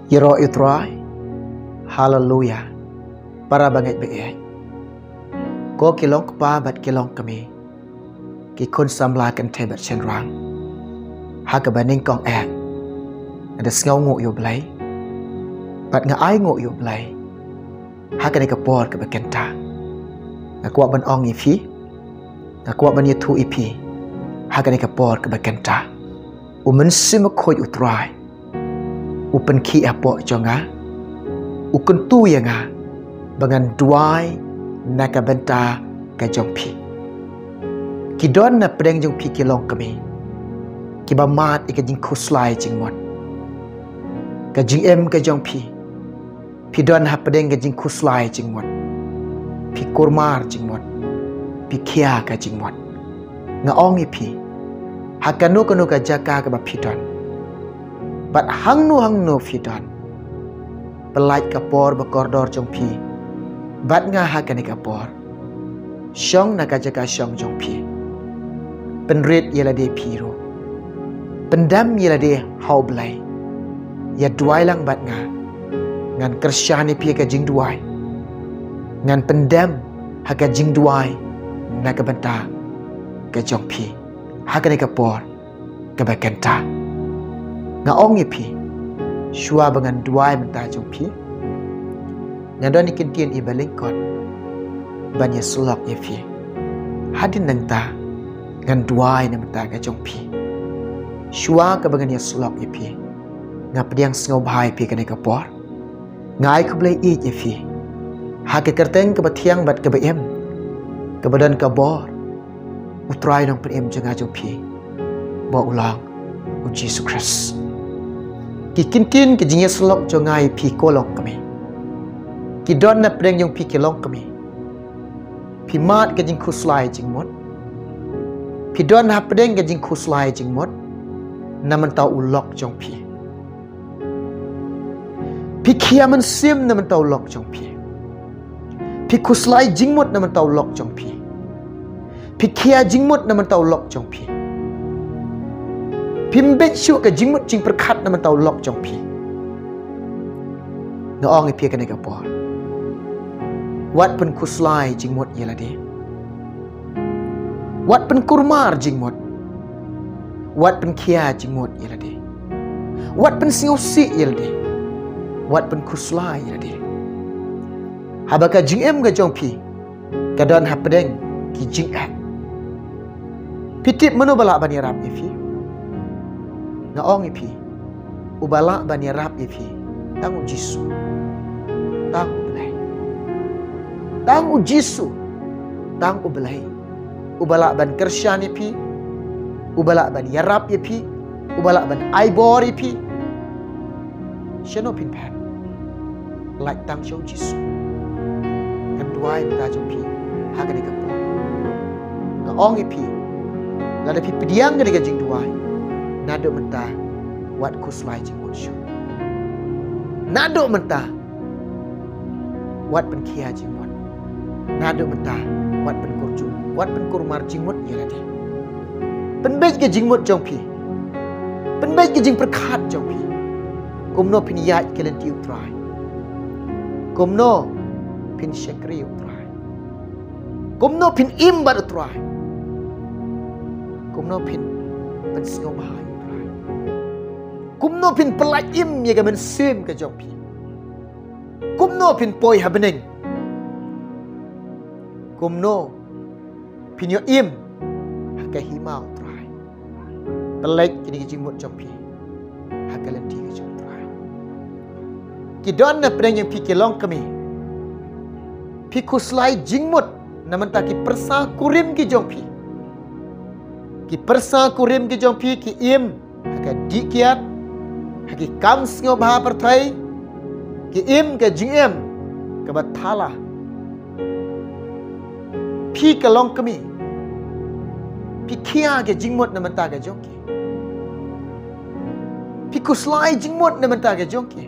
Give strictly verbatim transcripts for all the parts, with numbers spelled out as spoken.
Ïaroh ïa u Trai. Haleluya. Para bangeit baieit, ko ki long kpa bad ki long kmie, ki khun samla kynthei bad shynrang, ha kaba nyngkong eh, nga da sngewnguh ïa u Blei bad nga ainguh ïa u Blei ha kane ka por kaba kynta. Nga kwah ban ong ïa phi, nga kwah ban ïathuh ïa phi ha kane ka por kaba kynta. U Mynsiem Bakhuid u Trai u pynkhih hapoh jong nga, u kyntu ïa nga ba ngan duwai na ka bynta ka jong phi. Ki don na pdeng jong phi ki long kmie, kiba mad ïa ka jingkhuslai jingmut. Ka jingim ka jong phi, phi don ha pdeng ka jingkhuslai jingmut. Phi kurmar jingmut, phi khia ka jingmut. Nga ong ïa phi, ha kano kano ka jaka kaba phi don, bad hangno hangno phi don, pyllait ka por ba kordor jong phi bad nga ha kane ka por. Shong na ka jaka shong jong phi. Pynrit ïa lade phi ruh. Pyndem ïa lade ha u Blei. Ïa duwai lang bad nga. Ngan kyrshan ïa phi ha ka jingduwai. Ngan pyndem ha ka jingduwai na ka bynta ka jong phi ha kane ka por kaba kynta. Nga ong ïa phi, shuwa ba ngan duwai mynta jong phi, nga don ïa ki ktien iba lyngkot ban ïasyllok ïa phi. Hadien nangta ngan duwai na bynta ka jong phi. Shuwa kaba ngan ïasyllok ïa phi, nga pdiang sngewbha ïa phi kane ka por. Nga ai khublei ïa phi ha ka kyrteng kaba thiang bad kaba im, kaba don ka bor, u Trai Nongpynim jong nga jong phi, ba u long u Jisu Khrist. Ki ktien ka jingïasyllok jong nga ïa phi, ko long kmie, ki don na pdeng jong phi ki long kmie. Phi mad ka jingkhuslai jingmut. Phi don ha pdeng ka jingkhuslai jingmut na bynta u lok jong phi. Phi khia mynsiem na bynta u lok jong phi. Phi khuslai jingmut na bynta u lok jong phi. Phi khia jingmut na bynta u lok jong phi. Phim bit shuh ka jingmut jingpyrkhat na bynta u lok jong phi. Nga ong ïa phi kane ka por, wat pynkhuslai jingmut ïa lade. Wat pynkurmar jingmut. Wat pynkhia jingmut ïa lade. Wat pynsngewsih ïa lade. Wat pynkhuslai ïa lade. Haba ka jingim ka jong phi ka don ha pdeng ki jingeh, phi tip mano ba lah ban ïarap ïa phi? Nga ong ïa phi, uba lah ban ïarap ïa phi tang u Jisu. Tang u Blei. Tang u Jisu. Tang u Blei. Uba lah ban kyrshan ïa phi, uba lah ban ïarap ïa phi, uba lah ban ai bor ïa phi. Shano phin phet? Lait tang sha u Jisu. Ngan duwai mynta jong phi ha kane ka por. Nga ong ïa phi, lada phi pdiang kane ka jingduwai, naduh mynta wat khuslai jingmut shuh. Naduh mynta wat pynkhia jingmut. Naduh mynta wat pynkurju, wat pynkurmar jingmut ïa lade. Pynbeit ka jingmut jong phi. Pynbeit ka jingpyrkhat jong phi. Kumno phin ïaid ka lynti u Trai? Kumno phin shakri u Trai? Kumno phin im bad u Trai? Kumno phin pynsngewbha ïa u Trai? Kumno phin pyllait im ïa ka mynsiem ka jong phi? Kumno phin poi ha bneng? Kumno phin ïoh im ha ka hima u Trai? Pyllait kine ki jingmut jong phi ha ka lynti ka jong u Trai. Ki don na pdeng jong phi ki long kmie. Phi khuslai jingmut na bynta ki pyrsa kurim ki jong phi. Ki pyrsa kurim ki jong phi ki im ha ka dih kiad, ha ki kam sngewbha pyrthei, ki im ka jingim kaba thala. Phi ka long kmie, phi khia ka jingmut na bynta ka jong ki. Phi khuslai jingmut na bynta ka jong ki.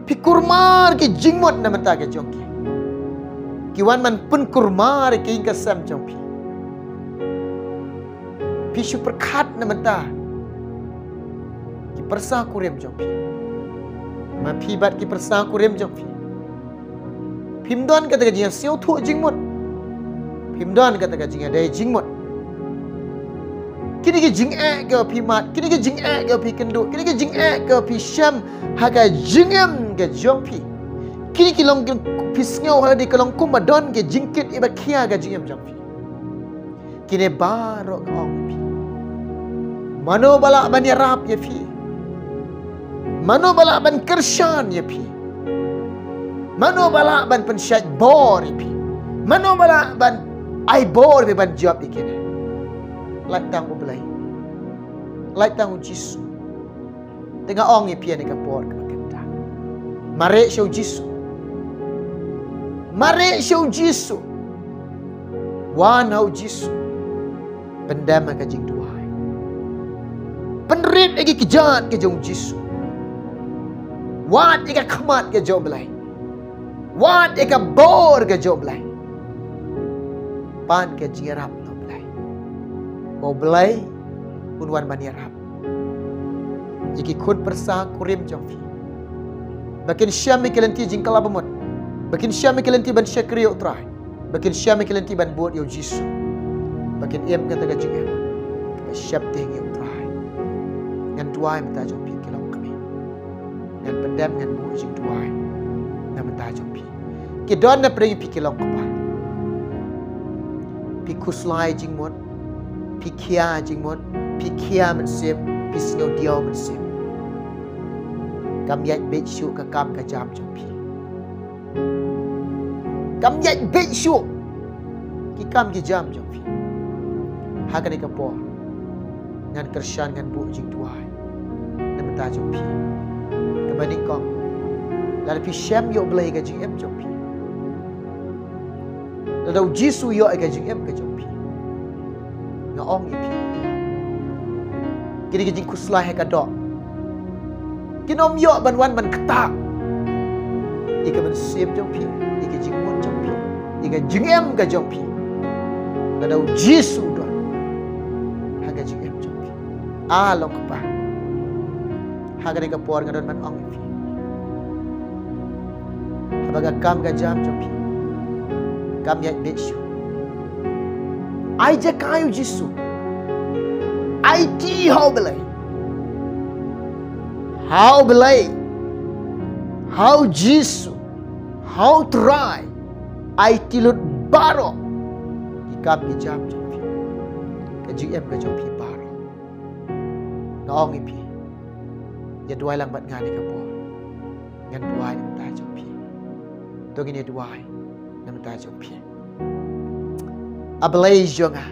Phi kurmar ki jingmut na bynta ka jong ki. Ki wan ban pynkurmar ïa ka ïing ka sem jong phi. Phi shu pyrkhat na bynta ki pyrsa kurim jong phi. Ma phi bad ki pyrsa kurim jong phi, phim don kata ka jingïasngewthuh jingmut. Phim don kata ka jingïadei jingmut. Kine ki jingeh kiba phi mad, kine ki jingeh kiba phi kynduh, kine ki jingeh kiba phi shem ha ka jingim ka jong phi, kine ki long, phi sngew ha lade ka long kumba don ka jingkit iba khia ka jingim jong phi. Kine baroh nga ong ïa phi, mano ba lah ban ïarap ïa phi? Mano ba lah ban kyrshan ïa phi? Mano ba lah ban pynshait bor ïa phi? Mano ba lah ban ai bor ïa phi ban jop ïa kine? Lait tang U Blei. Lait tang U Jisu. Te nga ong ïa phi ha kane ka por kaba kynta, mareh sha U Jisu. Mareh sha U Jisu. Wan ha U Jisu. Pyndem ha ka jingduwai. Pynrit ïa ki kjat ka jong U Jisu. Wad ïa ka khmat ka jong U Blei. Wad ïa ka bor ka jong U Blei. Pan ka jingïarap na U Blei. Ba U Blei un wan ban ïarap ïa ki khun pyrsa kurim jong phi, ba kin shem ïa ki lynti jingkylla bamut, ba kin shem ïa ki lynti ban shakri ïa U Trai, ba kin shem ïa ki lynti ban bud ïa U Jisu, ba kin im kata ka jingim kaba sheptieng ïa U Trai. Ngan duwai mynta jong phi ki longkmie. Ngan pyndem, ngan buh jingduwai na bynta jong phi. Ki don na pdeng phi ki longkpa. Phi khuslai jingmut, phi khia jingmut, phi khia mynsiem, phi sngew diaw mynsiem. Kam ïaid beit shuh ka kam ka jam jong phi. Kam ïaid beit shuh ki kam ki jam jong phi. Ha kane ka por ngan kyrshan, ngan buh jingduwai na bynta jong phi. Kaba nyngkong, lada phi shem ïa U Blei ha ka jingim jong phi, lada U Jisu ïoh ha ka jingim ka jong phi, nga ong ïa phi, kine ki jingkhuslai ha ka doh kin ym ïoh ban wan ban ktah ïa ka mynsiem jong phi, ïa ka jingmut jong phi, ïa ka jingim ka jong phi, lada U Jisu u don ha ka jingim jong phi. A longkpa, ha kane ka por nga don ban ong ïa phi, haba ka kam ka jam jong phi kam ïaid beit shuh, ai jaka ïa U Jisu. Aiti ha U Blei, ha U Blei, ha U Jisu, ha U Trai. Aiti lut baroh ki kam ki jam jong phi, ka jingim ka jong phi baroh. Nga ong ïa phi, ïa duwai lang bad nga ha kane ka por. Ngan duwai na bynta jong phi. To ngin ïa duwai na bynta jong phi. A Blei jong nga,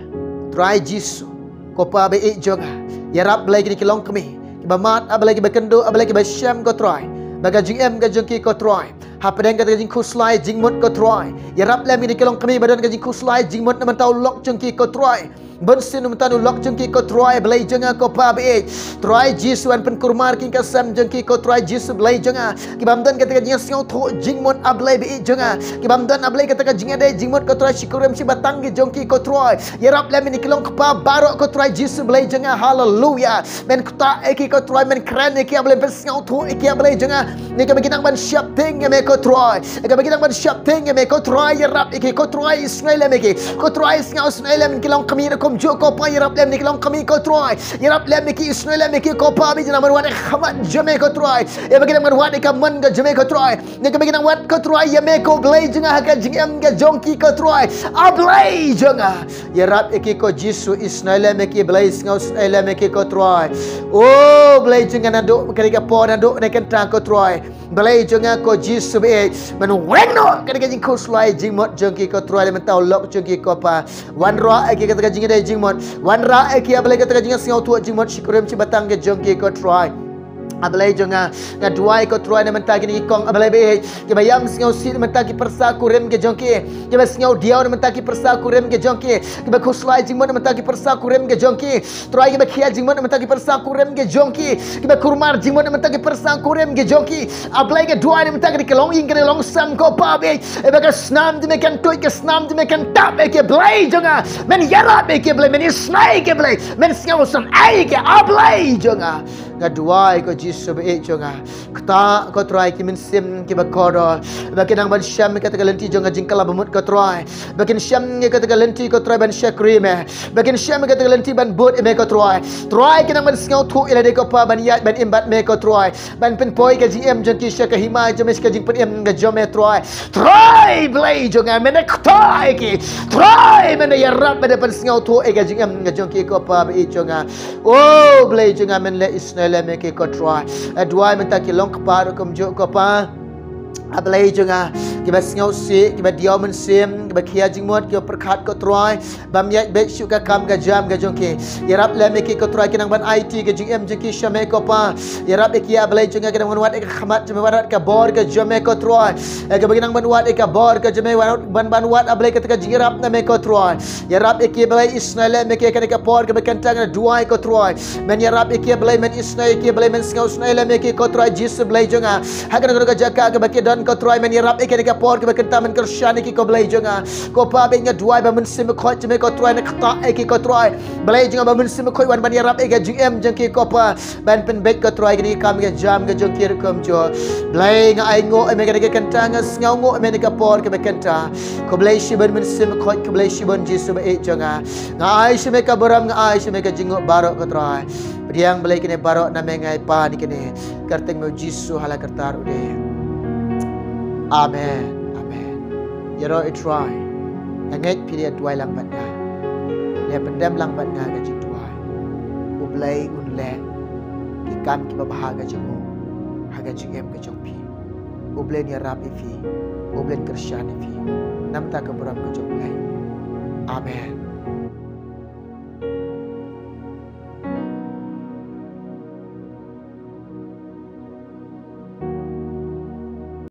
Trai Jisu, ko Pa ba ïeit jong nga, ïarap Blei kine ki longkmie kiba mad, A Blei, kiba kynduh, A Blei, kiba shem, ko Trai, ba ka jingim ka jong ki, ko Trai, hapdeng kata ka jingkhuslai jingmut, ko Trai, ïarap lem kine ki longkmie ba don ka jingkhuslai jingmut na bynta u lok jong ki, ko Trai. Bun sien na bynta u lok jong ki, ko Trai Blei jong nga, ko Pa ba ïeit. Trai Jisu, wan pynkulmar ïa ka sem jong ki, ko Trai Jisu Blei jong nga, ki bym don kata ka jingïasngewthuh jingmut, A Blei ba ïeit jong nga, ki bym don, A Blei, kata ka jingïadei jingmut, ko Trai, shi kurim shi batang ki jong ki, ko Trai. Ïarap lem ïa ki longkpa baroh, ko Trai Jisu Blei jong nga. Haleluya. Men ktah ïa ki, ko Trai, men kren ïa ki, A Blei, men pynsngewthuh ïa ki, A Blei jong nga. Ïa kaba ki nang ban sheptieng ïa me, ko Trai. Ïa kaba ki nang ban sheptieng ïa me, ko Trai, ïarap ïa ki, ko Trai, isynei lem ïa ki, ko Trai, sngewsynei lem ïa ki longkmie ruh kumjuh, ko Pa, ïarap lem ïa ki longkmie, ko Trai, ïarap lem ïa ki, isynei lem ïa ki, ko Pa, ba ki nang ban wad ïa ka khmat jong me, ko Trai. Ïa ba ki nang ban wad ïa ka mon ka jong me, ko Trai. Ïa kaba ki nang wad, ko Trai, ïa me, ko Blei jong nga, ha ka jingim ka jong ki, ko Trai. A Blei jong nga, ïarap ïa ki, ko Jisu, isynei lem ïa ki, Blei, sngewsynei lem ïa ki, ko Trai. O Blei jong nga, naduh kane ka por, naduh kane ka kynta, ko Trai. Blei jong nga, ko Jisu ba ïeit, men weng noh kane ka jingkhuslai jingmut jong ki, ko Trai, na bynta u lok jong ki, ko Pa. Wanrah ïa ki kata ka jingïadei jingmut, wanrah ïa ki, A Blei, kata ka jingïasngewthuh jingmut, shi kurim shi batang ki jong ki, ko Trai. A Blei jong nga, nga duwai, ko Trai, na bynta kine ki kong, A Blei ba ïeit, kiba ïam sngewsih na bynta ki pyrsa kurim ki jong ki, kiba sngew diaw na bynta ki pyrsa kurim ki jong ki, kiba khuslai jingmut na bynta ki pyrsa kurim ki jong ki, Trai, kiba khia jingmut na bynta ki pyrsa kurim ki jong ki, kiba kulmar jingmut na bynta ki pyrsa kurim ki jong ki. A Blei, nga duwai na bynta kane ka longïing, kane ka longsem, ko Pa ba ïeit, ba ka snam jong me kan tuid, ka snam jong me kan tap ïa ki, Blei jong nga. Men ïarap ïa ki, Blei, men isynei ïa ki, Blei, men sngewsynei ïa ki, A Blei jong nga. Nga duwai ko Jisu ba ïeit jong nga. Ktah ko Trai ki mynsiem kiba kordor, ba kin nang ban shem ïa kata ka lynti jong ka jingkylla bamut ko Trai. Ba kin shem ïa kata ka lynti ko Trai ban shakri me. Ba kin shem ïa kata ka lynti ban bud ïa me ko Trai. Trai kin nang ban sngewthuh ïa lade ko Pa ban ïaid ban im bad me ko Trai. Ban pynpoi ka jingim jong ki sha ka hima jong me, sha ka jingpynim ka jong me Trai. Trai Blei jong nga, men da ktah ïa ki. Trai men da ïarap, men da pynsngewthuh ïa ka jingim ka jong ki ko Pa ba ïeit jong nga. O Blei jong nga, men leh isynei lem ïa ki ko Trai. Nga duwai mynta ki long kpa ruh kumjuh ko Pa. A Blei jong nga, kiba sngewsih, kiba diaw mynsiem, kiba khia jingmut, kiba pyrkhat ko Trai. Bym ïaid beit shuh ka kam ka jam ka jong ki. Ïarap lem ïa ki ko Trai, kin nang ban aiti ka jingim jong ki sha me ko Pa. Ïarap ïa ki A Blei jong nga, kin nang ban wad ïa ka khmat jong me, wad ka bor ka jong me ko Trai. Ïa kaba kin nang ban wad ïa ka bor ka jong me, wad, ban, ban wad A Blei kata ka jingïarap na me ko Trai. Ïarap ïa ki A Blei, isynei lem ïa ki ha kane ka por kaba kynta, nga duwai ko Trai. Men ïarap ïa ki A Blei, men isynei ïa ki A Blei, men sngewsynei lem ïa ki ko Trai Jisu Blei jong nga. Ha kane ka jaka kaba ki don ko Trai, men ïarap ïa ki ha kane ka por kaba kynta, men kyrshan ïa ki ko Blei jong nga. Ko Pa ba ïeit, nga duwai ba Mynsiem Bakhuid jong me ko Trai un ktah ïa ki ko Trai. Blei jong nga, ba Mynsiem Bakhuid wan ban ïarap ïa ka jingim jong ki ko Pa. Ban pynbeit ko Trai kane ka kam ka jam ka jong ki ruh kumjuh. Blei, nga ainguh ïa me kane ka kynta, nga sngewnguh ïa me kane ka por kaba kynta. Khublei shibun Mynsiem Bakhuid, khublei shibun Jisu ba ïeit jong nga. Nga ai sha me ka burom, nga ai sha me ka jingnguh baroh ko Trai. Pdiang Blei kine baroh na me nga ai pan ïa kine. Kyrteng me Jisu ha la karta ruh de. Amen. Amen. Ïaroh i Trai. Nga ngeit phi la duwai lang bad nga. La pyndem lang bad nga ka jingduwai. U Blei un leh ki kam kiba bha ka jong u ha ka jingim ka jong phi. U Blei un ïarap ïa phi. U Blei un kyrshan ïa phi. Namar ka burom ka jong u Blei. Amen.